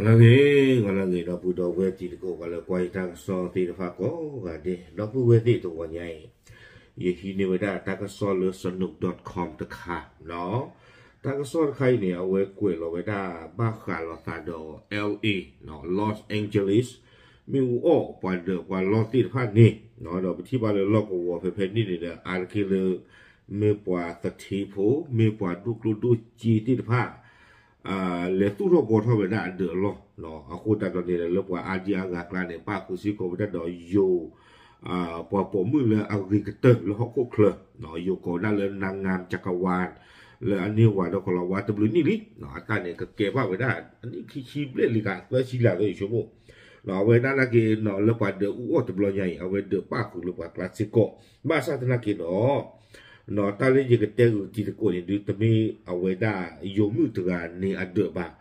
ဂီၤလၢအဂ့ၤ, ဂီၤလၢအဂ့ၤ ဒီပုၢ်ဒီဝဲၢ်တံၤသကိး ပှၤလၢကွၢ်ယတၢ်ကစီၣ်သ့ၣ်တဖၣ်ကိးဂၤဒဲး, ဒီပုၢ်ဝဲၢ်သ့ၣ်တဂီၤညါအံၤ, ယဟံးန့ၢ်ဝဲဒၣ်တၢ်ကစီၣ်လၢ sanook dot com တခါ, တၢ်ကစီၣ်တခါအံၤန့ၣ် အဝဲကွဲးလီၤဝဲဒၣ်ဘၣ်ဃးလိာ်သးဒီး L A, Los Angeles မ့ၣ်အူအီၣ်ပှၤဒၢးပှၤလီၢ်သ့ၣ်တဖၣ်န့ၣ်, ဒီးပထံၣ်ဘၣ်လၢလီၢ်ကဝီၤဖဲဖဲန့ၣ်န့ၣ်ဒီး အါတက့ၢ်လၢ မ့ၢ်ပှၤသထ့ဖိ, မ့ၢ်ပှၤဒိၣ်ကျိၣ်ဒိၣ်စ့သ့ၣ်တဖၣ် လဲၤသူၣ်ထီၣ်ဘှီထီၣ်ဝဲဒၣ်အဒၢးအလီၢ်, အဃိသတးဒီးန့ၣ်ဒီး လၢပှၤအါဒံအါဂၤအကျါန့ၣ် ပၣ်ဃုာ်စ့ၢ်ကီးဝဲဒၣ်ဒီးယိၤ ပှၤပိာ်မုၣ်လၢအဂ့ၤကတၢၢ်လၢဟီၣ်ခိၣ်ချၢ, ယိၤကိးဝဲဒၣ်လၢ Nangam Chakravarti လၢအန့ၢ်ဝၤဒီးကီၤလၤဝါတဘျုးနံၣ်လံ, အတၢ်န့ၣ်ကကဲဘၣ်ဝဲဒၣ် အနံၣ်ခံဆံဘျဲၣ်လံဂၤ သၢဆံလံလၢယဆိကမိၣ်, အဝဲဒၣ်နာ်က့ၤ လၢပှၤဒၢးအူအီၣ်တဘျီညါအံၤ အဝဲဒၢးပၣ်ဃုာ်လၢပှၤကျါစ့ၢ်ကီး, ဘၣ်ဆၣ်သနာ်က့ဒီး တၢ်လၢယကတဲဂုာ်တံၤသကိးန့ၣ်ဒုး တမ့ၢ်အဝဲဒၣ်ယိၤမုၣ်တဂၤန့ၣ်အဒၢးဘၣ်,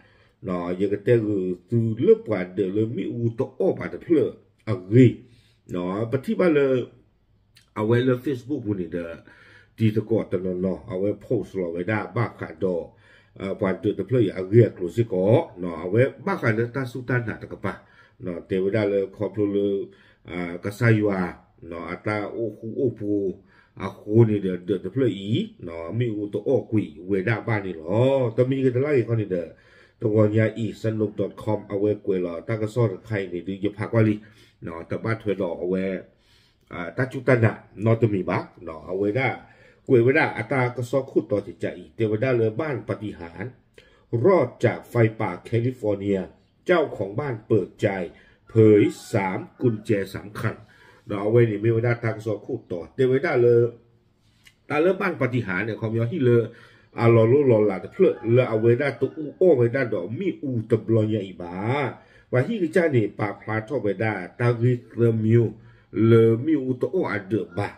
ယကတဲဂုာ်သုလၢပှၤဒၢးလၢမ့ၣ်အူတအီၣ်ဘၣ်တဖျၢၣ်အဂ့ၢ်, ပထံၣ်ဘၣ်လၢ အဝဲလၢ Facebook ပူၤန့ၣ်ဒီး တံၤသကိးတနီၤနီၤ အဝဲ post လီၤဝဲဒၣ်ဘၣ်ဃးဒီး ပှၤဒၢးတဖျၢၣ်အံၤအဂ့ၢ်အကျိၤစ့ၢ်ကီး, အဝဲဘၣ်ဃးလၢတၢ်စူၢ်တၢ်နာ်တကပၤ, တဲဝဲဒၣ်လၢခီဖျိလၢ ကစၢ်ယွၤ အတၢ်အိၣ်ဃူအိၣ်ဖိးအဃိန့ၣ်ဒီး ဒၢးတဖျၢၣ်အံၤ မ့ၣ်အူတအီၣ်ကွံာ်ဝဲဒၣ်ဘၣ်န့ၣ်လီၤ. တမံၤကတလၢ်ဂ့ၤခီန့ၣ်ဒီး တဂီၤညါအံၤ sanook dot com အဝဲကွဲးလီၤတၢ်ကစီၣ်တခါအံၤန့ၣ်ဒုး ယဖးကွၢ်လံ, တဘၣ်ထွဲဒီးအဝဲ တၢ်စူၢ်တၢ်နာ်နီတမံၤဘၣ်, အဝဲဒၣ် ကွဲးဝဲဒၣ်အတၢ်ကစီၣ်ခိၣ်တီတကးအံၤ တဲဝဲဒၣ်လၢ บ้านปาฏิหาริย์ รอดจากไฟป่าแคลิฟอร์เนีย เจ้าของบ้านเปิดใจเผยสามกุญแจสำคัญ ဒီးအဝဲန့ၣ်မ့ၢ်ဝဲဒၣ်တၢ်ကစီၣ်ခိၣ်တီ တဲဝဲဒၣ်လၢ တၢ်လၢ บ้านปาฏิหาริย์ န့ၣ် ခီပညီဟံၣ်လၢ အလီၤလိၢ်လီၤလးတဖျၢၣ် လၢအဝဲဒၣ်တအူအီၣ်ဝဲဒၣ်ဒီးမ့ၣ်အူတဘျီညါအံၤဘၣ်. ပှၤဟံၣ်ကစၢ်န့ၣ် ပာ်ဖျါထီၣ်ဝဲဒၣ်တၢ်ဂ့ၢ်သၢမံၤ လၢမ့ၣ်အူတအီၣ်အဒၢးဘၣ်.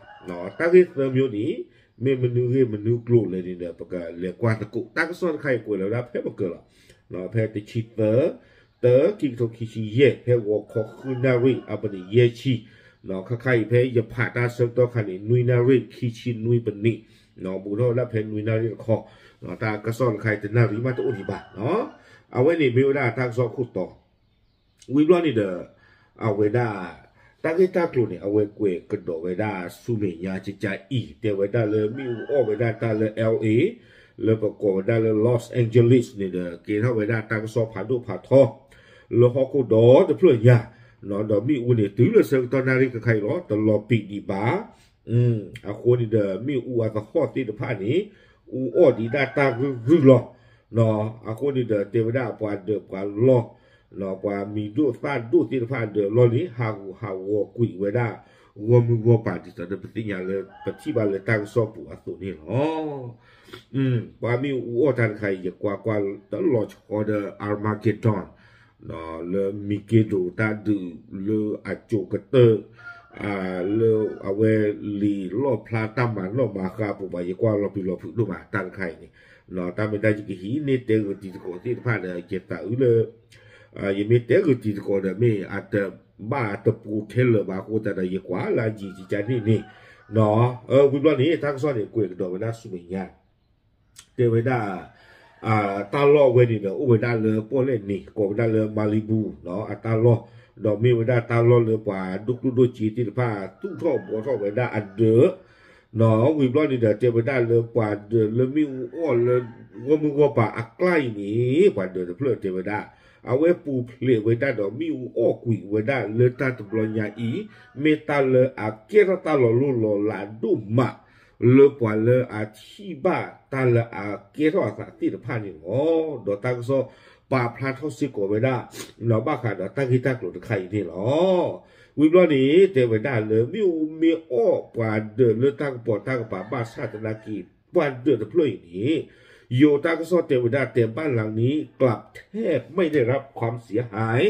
တၢ်ဂ့ၢ်သၢမံၤန့ၣ် မ့ၢ်မနုၤဂ့ၢ်မနုၤကျိၤလဲၣ်န့ၣ်ဒီး ပကလဲၤကွၢ်သကိး. တၢ်ကစီၣ်တခါအံၤကွဲးလီၤဝဲဒၣ်ဖဲမကၢၤလီၤ. ဖဲတဆံသၢ တၢ ခံကထိခံဆံယဲၢ် ဖဲဂီၤခီဃုနၣ်ရံၣ် အပနံးယဲၢ်ဆံ ခါခါအံၤဖဲယဖးတၢ်ဆၢကတီၢ်ခါန့ၣ် နွံနၣ်ရံၣ်ခံဆံနွံပနံး, ဘူးထီၣ်ဝဲဒၣ်ဖဲနွံနၣ်ရံၣ်တခီ, တၢ်ကစီၣ်တခါအံၤတနၣ်ရံၣ်မးတအိၣ်ဒံးဘၣ်. အဝဲန့ၣ်မ့ၢ်ဝဲဒၣ်တၢ်ကစီၣ်ခိၣ်တီ ဝံၤဘျီန့ၣ်ဒီး အဝဲဒၣ် တၢ်ဂ့ၢ်တၢ်ကျိၤန့ၣ် အဝဲကွဲးကဒီးဝဲဒၣ်ဆူမဲာ်ညါကကါအံၤ တဲဝဲဒၣ်လၢမ့ၣ်အူအီၣ်ဝဲဒၣ်တၢ်လၢ L A လၢပကိးဝဲဒၣ်လၢ Los Angeles န့ၣ်ဒီး ကဲထီၣ်ဝဲဒၣ်တၢ်ကစီၣ်ဖးဒိၣ်ဖးထီ လၢဟီၣ်ခိၣ်ဒီတဖျၢၣ်ညါ, ဒီးမ့ၣ်အူန့ၣ်တုၤလၢဆၢကတီၢ်နၣ်ရံၣ်ခဲခါအံၤလီၤ တလီၤပံာ်ဒံးဘၣ်. အဃိန့ၣ်ဒီး မ့ၣ်အူအသဟီၣ်သ့ၣ်တဖၣ်န့ၣ် အူအီၣ်ဒံးဒၣ်တၢ်ရုၢ်ရုၢ်လီၤ. အဃိန့ၣ်ဒီးတဲဝဲဒၣ်ပှၤဒၢးပှၤလီၢ် ပှၤမံၤဒိၣ်သၣ်ဒိၣ်သ့ၣ်တဖၣ်အဒၢးအလီၢ်န့ၣ် ဟးဂူာ်ဟးဂီၤကွံာ်ဝဲဒၣ် ဂီၢ်မုၢ်ဂီၢ်ပၤ ဒ်သိးဒီးပသ့ၣ်ညါလၢ ပထံၣ်ဘၣ်လၢတၢ်ကစီၣ်ပူၤအသိးန့ၣ်လီၤ. ပှၤမ့ၣ်အူအီၣ်တၢ်တခါအံၤ ယကွၢ်ကွၢ်တလီၤဆီဒီး Armageddon လၢမံၤက့ဒိၣ်တၢ်ဒုးလၢအစိၤကတၢၢ် လၢအဝဲလံာ်လီၣ်ဖျါတၢ်မၤနီၣ်မၤဃါအပူၤဘၣ် ယကွၢ်လီၤပျံၤလီၤဖုးဒိၣ်မးတၢ်တခါအံၤန့ၣ်, တၢ်မ့ၢ်တၢ်ယကဟံးန့ၢ်တဲဂုာ်တံၤသကိးသ့ၣ်တဖၣ်ဒီး ယသးအုးလၢ ယမ့ၢ်တဲဂုာ်တံၤသကိးဒီး မ့ၢ်အတဘၣ်တပူၤခဲလၢာ်ဘၣ်အဃိသတးဒီး ယကွၢ်လၢအယံာ်ကကါန့ၣ်န့ၣ်, ဝံၤဘျီန့ၣ် တၢ်ကစီၣ်န့ၣ် ကွဲးကဒီးဝဲဒၣ်ဆူမဲာ်ညါ တဲဝဲဒၣ် တၢ်လီၢ်ဝဲန့ၣ်ဒီး အိၣ်ဝဲဒၣ်လၢပီၣ်လဲၣ်န့ၣ် ကိးဝဲဒၣ်လၢ Malibu အတၢ်လီၢ်, ဒီးမ့ၢ်ဝဲဒၣ်တၢ်လီၢ်လၢပှၤဒိၣ်ကျိၣ်ဒိၣ်စ့သ့ၣ်တဖၣ် သူၣ်ထီၣ်ဘှီထီၣ်ဝဲဒၣ်အဒၢး, ဝံၤဘျီန့ၣ်ဒီး တဲဝဲဒၣ်လၢပှၤဒၢးလၢမ့ၣ်အူအီၣ်လၢဂီၢ်မုၢ်ဂီၢ်ပၤအကျါအံၤန့ၣ် ပှၤဒၢးတဖျၢၣ်တဲဝဲဒၣ် အဝဲပူၤဖျဲးဝဲဒၣ်ဒီးမ့ၣ်အူအီၣ်ကွံာ်ဝဲဒၣ်လၢတၢ်တဘျီညါအံၤ မ့ၢ်တၢ်လၢအကဲထီၣ်တၢ်လီၤလိၢ်လီၤလးဒိၣ်မး လၢပှၤလၢအထံၣ်ဘၣ်တၢ်လၢအကဲထီၣ်အသးသ့ၣ်တဖၣ်န့ၣ်လီၤ. ဒီးတၢ်ကစီၣ်ပာ်ဖျါထီၣ်စ့ၢ်ကီးဝဲဒၣ် ဘၣ်ဃးဒီးတၢ်ဂ့ၢ်တၢ်ကျိၤတခါအံၤန့ၣ်လီၤ. ဝံၤဘျီန့ၣ် တဲဝဲဒၣ်လၢမ့ၣ်အူမ့ၢ်အီၣ်ပှၤဒၢးလၢတၢ်ကပိာ်တၢ်ကပၤဘၣ်ဆၣ်သနာ်က့ ပှၤဒၢးတဖျၢၣ်အံၤန့ၣ် ယိၤတၢ်ကစီၣ်တဲဝဲဒၣ်တဲ บ้านหลังนี้กลับแทบไม่ได้รับความเสียหาย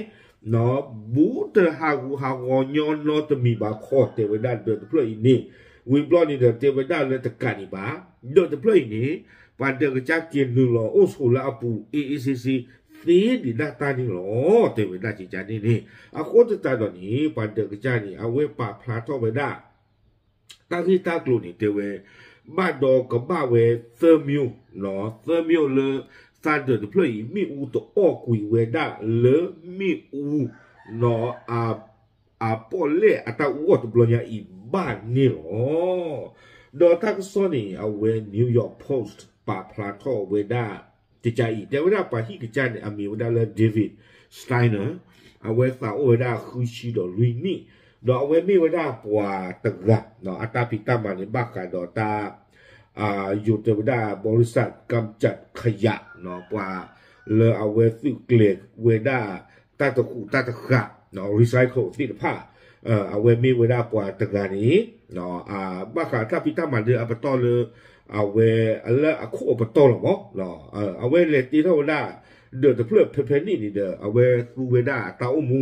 ဘူးတဟးဂူာ်ဟးဂီၤညီနီတမံၤဘၣ်ခီ တဲဝဲဒၣ်ဒၢးတဖျၢၣ်အံၤန့ၣ်, ဝံၤဘျီန့ၣ်ဒီးတဲဝဲဒၣ်လၢတကးန့ၣ်ဘၣ်, ဒၢးတဖျၢၣ်အံၤန့ၣ် ပှၤဒၢးကစၢ်က့ၤနုာ်လီၤအိၣ်ဆိးလၢအပူၤ အ့ၣ်အ့ၣ်ဆ့ဆ့ သ့ဒံးဒၣ်တၢ်န့ၣ်လီၤ တဲဝဲဒၣ်ကကါန့ၣ်န့ၣ်, အဃိသတးဒီးန့ၣ် ပှၤဒၢးကစၢ်န့ၣ် အဝဲပာ်ဖျါထီၣ်ဝဲဒၣ် တၢ်ဂ့ၢ်တၢ်ကျိၤန့ၣ်တဲဝဲ ဘၣ်ဒီးကဘၣ်ဝဲသၢမံၤ, သၢမံၤလၢ သးဒၢးတဖျၢၣ်အံၤ မ့ၣ်အူတအီၣ်ကွံာ်ဝဲဒၣ်လၢမ့ၣ်အူ နီၢ် အပီၣ်လဲၣ်အတၢ်အူအီၣ်တဘျီညါအံၤဘၣ်န့ၣ်လီၤ. ဒီးတၢ်ကစီၣ်န့ၣ် အဝဲ New York Post ပာ်ဖျါထီၣ်ဝဲဒၣ် ကကါအံၤ တဲဝဲဒၣ်ပှၤဟံၣ်ကစၢ်န့ၣ် အမံၤဝဲဒၣ်လၢ David Steiner, အဝဲသးအိၣ်ဝဲဒၣ်ဃုဆံဒီးလွံၢ်နံၣ်, ဒီးအဝဲမ့ၢ်ဝဲဒၣ်ပှၤတဂၤ အတၢ်ဖံးတၢ်မၤန့ၣ် ဘၣ်ဃးဒီးတၢ် ယိၤတဲဝဲဒၣ် ဘီရံစၢ် ကၣ်စၢ်ခယၣ် ပှၤလၢအဝဲသုးကျဲၤဝဲဒၣ် တၢ်တဃူးတၢ်တဃာ် recycle သ့ၣ်တဖၣ်, အဝဲမ့ၢ်ဝဲဒၣ်ပှၤတဂၤန့ၣ် ဘၣ်ဃးတၢ်ဖံးတၢ်မၤဒၢအပတီၢ်လၢ အဝဲလၢအခိၣ်အပတီၢ်လီၤမး, အဝဲလဲၤတ့ထီၣ်ဝဲဒၣ် ဒၢးတဖျၢၣ်ဖဲဖဲန့ၣ်န့ၣ်ဒီး အဝဲသူဝဲဒၣ်အတၢ်အိၣ်မူ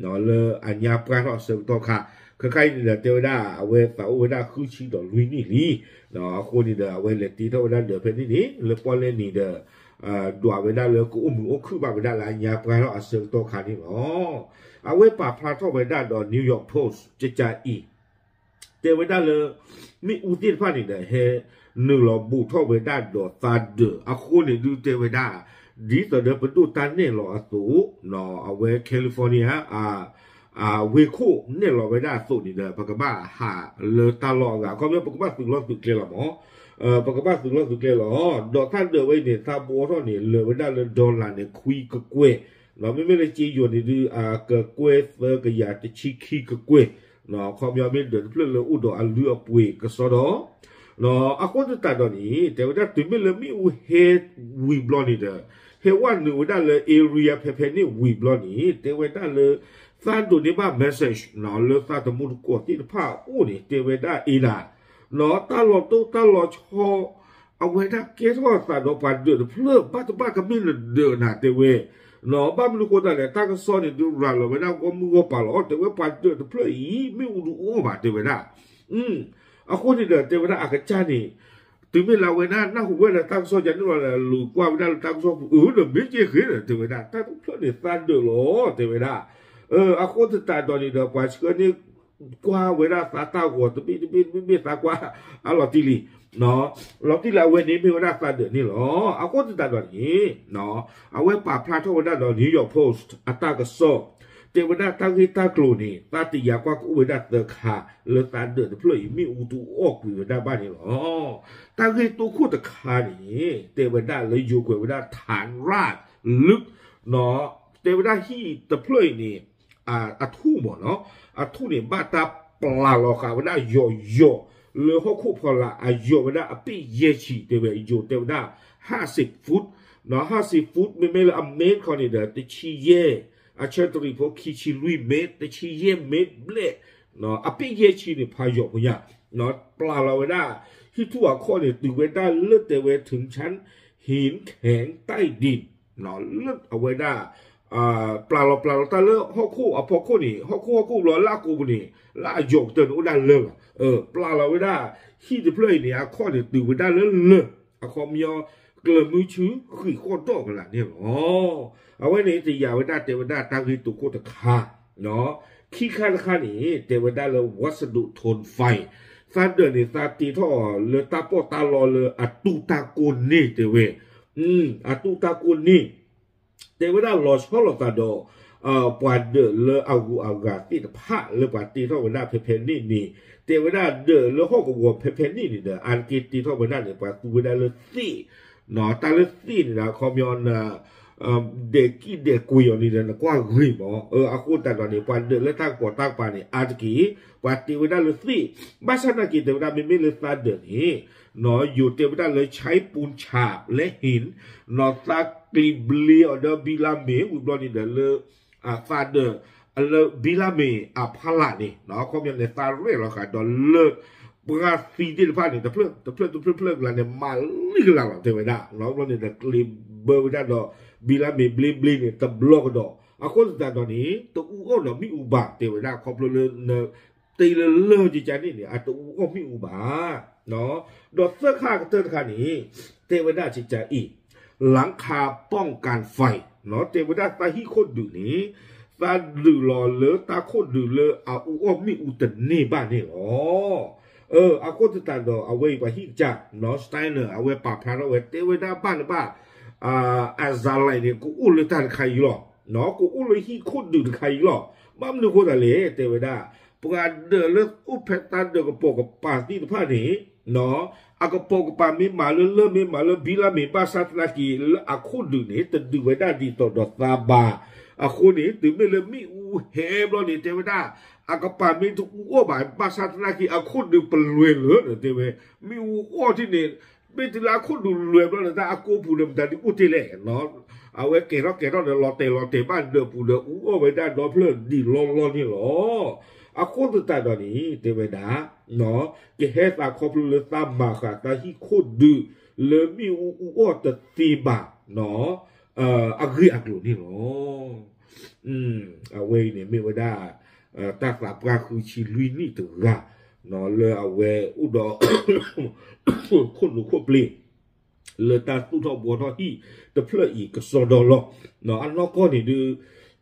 လၢအညါပှၢ်ထီၣ်အဆၢကတီၢ်ခါ, ခဲခါအံၤန့ၣ်ဒီး တဲဝဲဒၣ် အဝဲသးအိၣ်ဝဲဒၣ်ဃုဆံဒီးလွံၢ်နံၣ်လံ, အဃိန့ၣ်ဒီး အဝဲလဲၤတ့ထီၣ်ဝဲဒၣ်ဒၢးဖဲန့ၣ်န့ၣ် လၢပီၣ်လဲၣ်နံၤဒီး ဒွးဝဲဒၣ်လၢကအိၣ်မုာ်အိၣ်ခုၣ်ဘၣ်ဝဲဒၣ်လၢအညါပှၢ်ထီၣ်အဆၢကတီၢ်ခါန့ၣ်လီၤ. အဝဲပာ်ဖျါထီၣ်ဝဲဒၣ်ဒီး New York Post ကကါအံၤ တဲဝဲဒၣ်လၢ မ့ၣ်အူသ့ၣ်တဖၣ်န့ၣ်ဒီး ဟဲနုာ်လီၤဘူးထီၣ်ဝဲဒၣ်ဒီးသးဒၢးအဃိန့ၣ် ဒုးတဲဝဲဒၣ် ဒ်သိးဒီးပဒိၣ်တၢ်နဲၣ်လီၤအသိး အဝဲ California ဝ့ၢ်ခိၣ်နဲၣ်လီၤဝဲဒၣ်အသိးန့ၣ်ဒီး ပကဘၣ်ဟးလၢတၢ်လီၢ်အဂၤ အခီပညီ ပကဘၣ်သုးလီၢ်သုးကျဲလီၤမး, ပကဘၣ်သုးလီၢ်သုးကျဲလီၤ. ဒီးတၢ်ဒၢးဝဲအံၤန့ၣ် သးဘူးထီၣ်န့ၣ် လၢာ်ဝဲဒၣ်လၢ dollar န့ၣ် ခွံကကွဲၢ်, မ့မ့ၢ်လၢက့ယိၤန့ၣ်ဒုး အကကွဲၢ်သၢကယၤတဆံခံကကွဲၢ်, အခီပညီမ့ၢ်ဒၢးတဖျၢၣ်လၢအိၣ်ဒီးအလုၢ်အပှ့ၤကစီဒီး အဃိသတးဒီးန့ၣ် တဲဝဲဒၣ်တုၤမ့ၢ်လၢမ့ၣ်အူဟဲဝံၤဘျီန့ၣ်ဒီး ဟဲဝဲနုာ်ဝဲဒၣ်လၢ area ဖဲဖဲန့ၣ်ဝံၤဘျီန့ၣ် တဲဝဲဒၣ်လၢ သးဒိးန့ၢ်ဘၣ် message လၢသးသမူတကိးသ့ၣ်တဖၣ်အအိၣ်န့ၣ် တဲဝဲဒၣ်အ့ဒၣ် တၢ်လီၤတိၢ်တၢ်လီၤဆီ အဝဲဒၣ်ကဲထီၣ်သးဒီးပှၤဒၢးတဖျၢၣ်ဘၣ်တဘၣ်ကမ့ၢ်နဒၢးနၤတဲဝဲ, ဘၣ်မနုၤဃိသတးလဲၣ် တၢ်ကစီၣ်န့ၣ်ဒုးရၤလီၤဝဲဒၣ်ဂီၢ်မုၢ်ဂီၢ်ပၤလီၤ တဲဝဲပှၤဒၢးတဖျၢၣ်အံၤ မ့ၣ်အူတအီၣ်ဘၣ်တဲဝဲဒၣ် အဃိန့ၣ်ဒီး တဲဝဲဒၣ်အကစၢ်န့ၣ် တုၤမ့ၢ်လၢအဝဲဒၣ်နၢ်ဟူဝဲလၢတၢ်ကစီၣ်ယၤန့ၣ်လီၤ လူၤကွၢ်ဝဲဒၣ်လၢတၢ်ကစီၣ်ပူၤ အၢဒီးမ့ၢ်က့ၤဃ့ဒီး တဲဝဲဒၣ် တၢ်တဖျၢၣ်န့ၣ်သးဒၢးလီၤ တဲဝဲဒၣ်. အဃိသတးဒီးန့ၣ်ဒီး ပှၤဆှၢန့ၢ်ကွၢ်ဝဲဒၣ်သးတၢ်ဂီၤတဘ့ၣ်တဘ့ၣ်တဘ့ၣ်တဘ့ၣ်သးကွၢ်အလီၤတံၢ်လံ လီၤတံၢ်လံအဝဲန့ၣ်မ့ၢ်ဝဲဒၣ်သးဒၢးန့ၣ်လီၤ. အဃိသတးဒီးန့ၣ် အဝဲပာ်ဖျါထီၣ်ဝဲဒၣ်ဒီး New York Post အတၢ်ကစီၣ် တဲဝဲဒၣ်တၢ်ဂ့ၢ်တၢ်ကျိၤန့ၣ် သးတယာ်ကွၢ်ကအိၣ်ဝဲဒၣ်သၢခါ လၢသးဒၢးတဖျၢၣ်အံၤ မ့ၣ်အူတအီၣ်ကွံာ်ဝဲဒၣ်ဘၣ်န့ၣ်လီၤ. တၢ်ဂ့ၢ်တိခိၣ်တခါန့ၣ် တဲဝဲဒၣ်လၢယိၤကွဲးဝဲဒၣ် ထၣ်ရၣ်လုး တဲဝဲဒၣ်ဟံၣ်တဖျၢၣ်အံၤန့ၣ် အထူၣ်မ့ၢ်နီၤ အထူၣ်န့ၣ် ဘၣ်တၢ်ပျၢ်လီၤဃာ်ဝဲဒၣ်ယိာ်ယိာ် လၢဟီၣ်ခိၣ်ဖီလာ်အယိာ်ဝဲဒၣ်အပ့ၣ်ယဲၢ်ဆံ တဲဝဲယိၤတဲဝဲဒၣ် ဟးစံး foot ဟးစံး foot မ့မ့ၢ်လၢအ mètre ခီန့ၣ်ဒီး တဆံယဲၢ် အဆၢတရံးဖိခံဆံလွံၢ် mètre တဆံယဲၢ် mètre ဘျဲၣ် အပ့ၣ်ယဲၢ်ဆံန့ၣ် ဖးယိာ်ဖိညါ ပျၢ်လီၤဝဲဒၣ် ဟံၣ်ထူၣ်အခီၣ်န့ၣ် တုၤဝဲဒၣ်လၢတဲဝဲ ထုင်ဆၣ် ဟံၣ်ခဲၣ်တၢ်ဒံၣ် လၢအဝဲဒၣ် ပျၢ်လီၤပျၢ်လီၤတၢ်လၢဟီၣ်ခိၣ်အဖီခိၣ်န့ၣ် ဟီၣ်ခိၣ်ဟီၣ်ခိၣ်ဘျီလၢအကိာ်ပူၤန့ၣ် လၢအယိာ်ကတၢၢ်န့ၣ်အိၣ်ဒၣ်လၢာ်လီၤ. ပျၢ်လီၤဝဲဒၣ် ဟံၣ်တဖျၢၣ်အံၤန့ၣ် အခီၣ်န့ၣ် တုၤဝဲဒၣ်လၢလၢာ် အခီပညီ ကျၢၤမုဆူ ဃံးဃီၣ်ဒီၣ်ကလာ်န့ၣ်လီၤ. အဝဲန့ၣ်တယာ်ဝဲဒၣ်တဲဝဲဒၣ်တၢ်ဂ့ၢ်တိခိၣ်တခါ ခံခါတခါန့ၣ် တဲဝဲဒၣ်လၢ ဝးစဒိၣ် ထိၣ်ဖၢၣ် သးဒၢးန့ၣ် သးတ့ထီၣ်လၢတၢ်ပီးတၢ်လီလၢအတူၢ်တၢ်ကိၢ်န့ၢ်တဲဝဲ အတူၢ်တၢ်ကိၢ်န့ၢ် တဲဝဲဒၣ်လီၤဆီလိာ်သးဒီး ပှၤဒၢးလၢအဂုၤအဂၤသ့ၣ်တဖၣ်လၢပှၤတ့ထီၣ်ဝဲဒၣ်ဖဲဖဲန့ၣ်န့ၣ် တဲဝဲဒၣ်ဒၢးလၢဟီၣ်ကဝီၤဖဲဖဲန့ၣ်န့ၣ်ဒီး အါတက့ၢ်တ့ထီၣ်ဝဲဒၣ်န့ၣ် ပှၤသူဝဲဒၣ်လၢသ့ၣ် တၢ်လၢသ့ၣ်န့ၣ်ဒီး အခီပညီ ဒဲးကံၣ်ဒဲးကွံာ်အီၤန့ၣ်ဒီး နကွၢ်ဂ့ၤမး အဃိသတးဒီးန့ၣ် ပှၤဒၢးလၢတၢ်ကပီၤတၢ်ကပၤန့ၣ် အါတက့ၢ် ပှၤတ့ဝဲဒၣ်လၢသ့ၣ် ဘၣ်ဆၣ်နာ်က့ၤတဲဝဲဒၣ် မ့မ့ၢ်လၢသးဒၢးန့ၣ် ယိၤတဲဝဲဒၣ်လၢ ဆဲပူၣ်ဆၣ် လၢဟ့ၣ် နီၢ်သးကျံးဘျ့အီၤဒီးဘံလါမ့ၤ ဝံၤဘျီန့ၣ်ဒီးလၢ သးဒၢး လၢဘံလါမ့ၤအဖီလာ်န့ၣ် အခီပညီန့ၣ် သးရဲၣ်လီၤဃာ်ဒီးလၢ ပှၤသံသ့ၣ်တဖၣ်န့ၣ် တဖျၢၣ်တဖျၢၣ်တဖျၢၣ်ကလါန့ၣ် မၤလံကလါလီၤတဲဝဲဒၣ် ဘျီန့ၣ်ဒီး ကျ့ၤဘၢဝဲဒၣ်ဒီး ဘံလါမ့ၤဘျ့ဘျ့န့ၣ် တဘျီကဒီး အဃိသတးဒီးန့ၣ် တအူအီၣ်နီၢ်မ့ၣ်အူဘၣ်တဲဝဲဒၣ် ခီဖျိလၢ တ့လၢလၢကကါန့ၣ်န့ၣ် အတအူအီၣ်မ့ၣ်အူဘၣ် ဒီးသၢခါကတၢၢ်တခါန့ၣ် တဲဝဲဒၣ်ကကါအံၤ လၣ်ခါပီၣ်ကၣ်ဖဲ တဲဝဲဒၣ်သးဟံၣ်ခိၣ်ဒုးန့ၣ် သးဒုးလီၤလၢတၢ်ခိၣ်ဒုးလၢအအူအီၣ်မ့ၣ်အူတန့ၢ်ဘၣ်န့ၣ်လီၤ. အဃိသတးဒီးအဝဲအံၤပှၤဟံၣ်ကစၢ် နီၢ်စတဲနၢၣ် အဝဲပာ်ဖျါထီၣ်ဝဲ တဲဝဲဒၣ်ဘၣ်လၢၤဘၣ် အစလံန့ၣ် ကအိၣ်လၢတၢ်တခါအံၤလီၤ. ကအိၣ်လၢဟံၣ်ခိၣ်ဒုးတခါအံၤလီၤ. ဘၣ်မနုၤအဃိသတးလဲၣ် တဲဝဲဒၣ် ပှၤဒၢးလၢအိၣ်ဖဲသးဒၢးကပိာ်ကပၤသ့ၣ်တဖၣ်န့ၣ် အကပိာ်ကပၤမ့ၢ်မၤလၢလၢၢ် မ့ၢ်မၤလၢဘံလၢ် မ့ၢ်ဘၣ်ဆၣ်သနာ်က့ လၢအခိၣ်ဒုးန့ၣ် တဒုးဝဲဒၣ်ဒ်သိးဒီးသးဘၣ်. အဃိန့ၣ် တုၤမ့ၢ်လၢမ့ၣ်အူဟဲဘျီန့ၣ် တဲဝဲဒၣ် အကပၤမ့ၢ်တအူအီၣ်ဘၣ် ဘၣ်ဆၣ်သနာ်က့ အခိၣ်ဒုးပလွဲၤလၢာ်န့ၣ် တဲဝဲ မ့ၣ်အူအီၣ်ထံၣ်န့ၣ် မ့ၢ်တုၤလၢအခိၣ်ဒုးလွဲၤဘျီန့ၣ် တၢ်အကိပူၤန့ၣ် မတၤဒုးအိၣ်တ့ၢ်လဲၣ်. အဝဲကဲၤထီၣ်ကဲၤထီၣ်ဒီး လီၤတဲာ်လီၤတဲာ်ဘၣ်ဒၢးပူၤဒီး အူအီၣ်ဝဲဒၣ်ဒီဖျၢၣ်ဒံးလီၢ်လီၢ်န့ၣ်လီၤ. အဃိသတးဒီးန့ၣ် တဲဝဲဒၣ် ကဟဲသးခီဖျိလၢသးမၤဃာ်သးဟံၣ်ခိၣ်ဒုး လၢမ့ၣ်အူအူအီၣ်တသ့ဘၣ် အဂ့ၢ်အကျိၤန့ၣ်လီၤ. အဝဲအံၤန့ၣ်မ့ၢ်ဝဲဒၣ် တၢ်သးပှၢ်ဃုဆံလွံၢ်နံၣ်တဂၤ လၢအဝဲအိၣ်ဒီး ခိၣ်နူာ်ခိၣ်ပျ့ၤ လၢတၢ်သူၣ်ထီၣ်ဘှီထီၣ်ဟံၣ်တဖျၢၣ်အံၤကစီဒီလီၤ. အနီၢ်ကီၢ်န့ၣ်ဒုး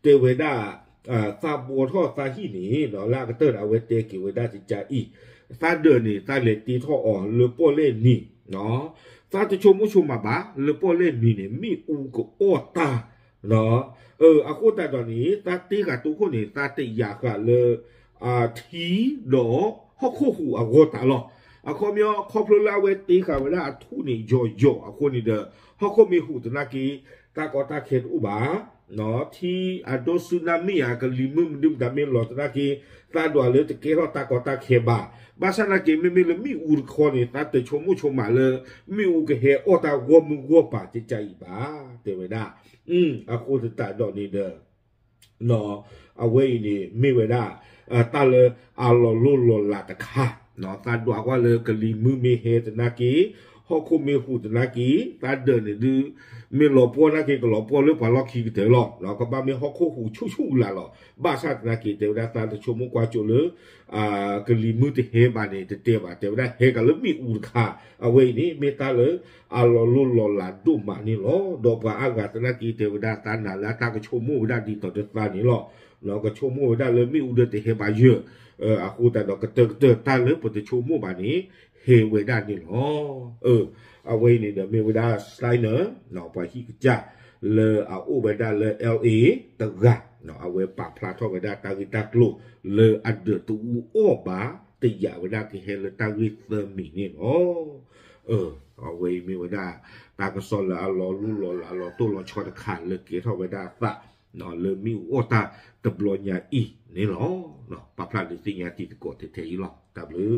တဲဝဲဒၣ် သးဘှီထီၣ်သးဟံၣ်န့ၣ် လၢအကတၢၢ်န့ၣ် အဝဲတဲက့ၤဝဲဒၣ်ကကါအံၤ သးဒၢးန့ၣ် သးလဲၤတ့ထီၣ်အီၤလၢပီၣ်လဲၣ်နံၤ သးတဆိကမိၣ်ဆိကမးဘၣ် လၢပီၣ်လဲၣ်နံၤန့ၣ် မ့ၣ်အူကအီၣ်တၢ် အဃိသတးဒီးန့ၣ် သးတ့ဃာ်တိခိၣ်န့ၣ် သးတယာ်ဃာ်လၢ ထံဒီးဟီၣ်ခိၣ်ဟူးအဂီၢ်တၢ်လီၤ. အခီပညီ ခီဖျိလၢအဝဲတ့ဃာ်ဝဲဒၣ်အထူၣ်န့ၣ် ယီၤယီၤအဃိန့ၣ်ဒီး ဟီၣ်ခိၣ်မ့ၢ်ဟူးသနာ်က့ တၢ်ကီတၢ်ခဲတအိၣ်ဘၣ် ထံအဒိၣ်စုနၢ်မ့ၢ်ဧါ ကလံၤမုၢ်မနုၤမတၤမ့ၢ်လီၤသနာ်က့ သးဒွးလၢတကဲထီၣ်တၢ်ကီတၢ်ခဲဘၣ်. ဘၣ်ဆၣ်သနာ်က့ မ့မ့ၢ်လၢမ့ၣ်အူတခီန့ၣ် သးတဆိကမိၣ်ဆိကမးလၢ မ့ၣ်အူကဟဲအီၣ်တၢ်ဂီၢ်မုၢ်ဂီၢ်ပၤကကါအံၤဘၣ် တဲဝဲဒၣ်. အဃိသတးဒီးန့ၣ်ဒီး အဝဲအံၤန့ၣ်မ့ၢ်ဝဲဒၣ် တၢ်လၢအလီၤလိၢ်လီၤလးတခါ သးဒွးကွၢ်လၢကလံၤမုၢ်မ့ၢ်ဟဲသနာ်က့ ဟီၣ်ခိၣ်မ့ၢ်ဟူးသနာ်က့ သးဒၢးန့ၣ်ဒုး မ့ၢ်လီၤပှီၢ်သနာ်က့ ကလီၤပှီၢ်လၢပှၤလီၢ်ခံကတၢၢ်လီၤ. ကဘၣ်မ့ၢ်ဟီၣ်ခိၣ်ဟူးဆူၣ်ဆူၣ်လးလီၤ. ဘၣ်ဆၣ်သနာ်က့ တဲဝဲဒၣ်သးတဆိကမိၣ်ကွၢ်စိလၢ ကလံၤမုၢ်တဟဲဘၣ်န့ၣ် တတဲဘၣ် တဲဝဲဒၣ်ဟဲကလၢမ့ၣ်အူတခါ အဝဲအံၤန့ၣ် မ့ၢ်တၢ်လၢအလီၤလိၢ်လီၤလးဒိၣ်မးန့ၣ်လီၤ. ဒီးပှၤအါဂၤသနာ်က့ တဲဝဲဒၣ်သးနာ်လၢအတၢ်ကဆိကမိၣ်ဝဲဒၣ်ဒ်သိးဒီးသးန့ၣ်လီၤ. ကဆိကမိၣ်ဝဲဒၣ်လၢမ့ၣ်အူဒီးတဟဲဘၣ်ယၢၤ အဃိသတးဒီးကတၢၢ်ကတၢၢ်တၢ်လၢပတဆိကမိၣ်ဘၣ်န့ၣ် ဟဲဝဲဒၣ်န့ၣ်လီၤ. အဝဲအံၤန့ၣ်ဒီးမ့ၢ်ဝဲဒၣ် Steiner ပှၤဟံၣ်ကစၢ်လၢအအိၣ်ဝဲဒၣ်လၢ L A တဂၤ အဝဲပာ်ဖျါထီၣ်ဝဲဒၣ်တၢ်ဂ့ၢ်တၢ်ကျိၤလၢအဒၢးတအူအီၣ်ဘၣ် တယာ်ဝဲဒၣ်ကဟဲလၢတၢ်ဂ့ၢ်သၢမံၤန့ၣ်လီၤ. အဝဲအံၤမ့ၢ်ဝဲဒၣ် တၢ်ကစီၣ်လၢအလီၤလိၢ်လီၤလး အလီၤတိၢ်လီၤဆီတခါလၢကဲထီၣ်ဝဲဒၣ်အသး လၢမ့ၣ်အူအီၣ်တၢ်တဘျီညါအံၤန့ၣ်လီၤ. ပာ်ဖျါဒုးသ့ၣ်ညါတံၤသကိးထဲထဲအံၤလီၤ. တၢ်ဘျုး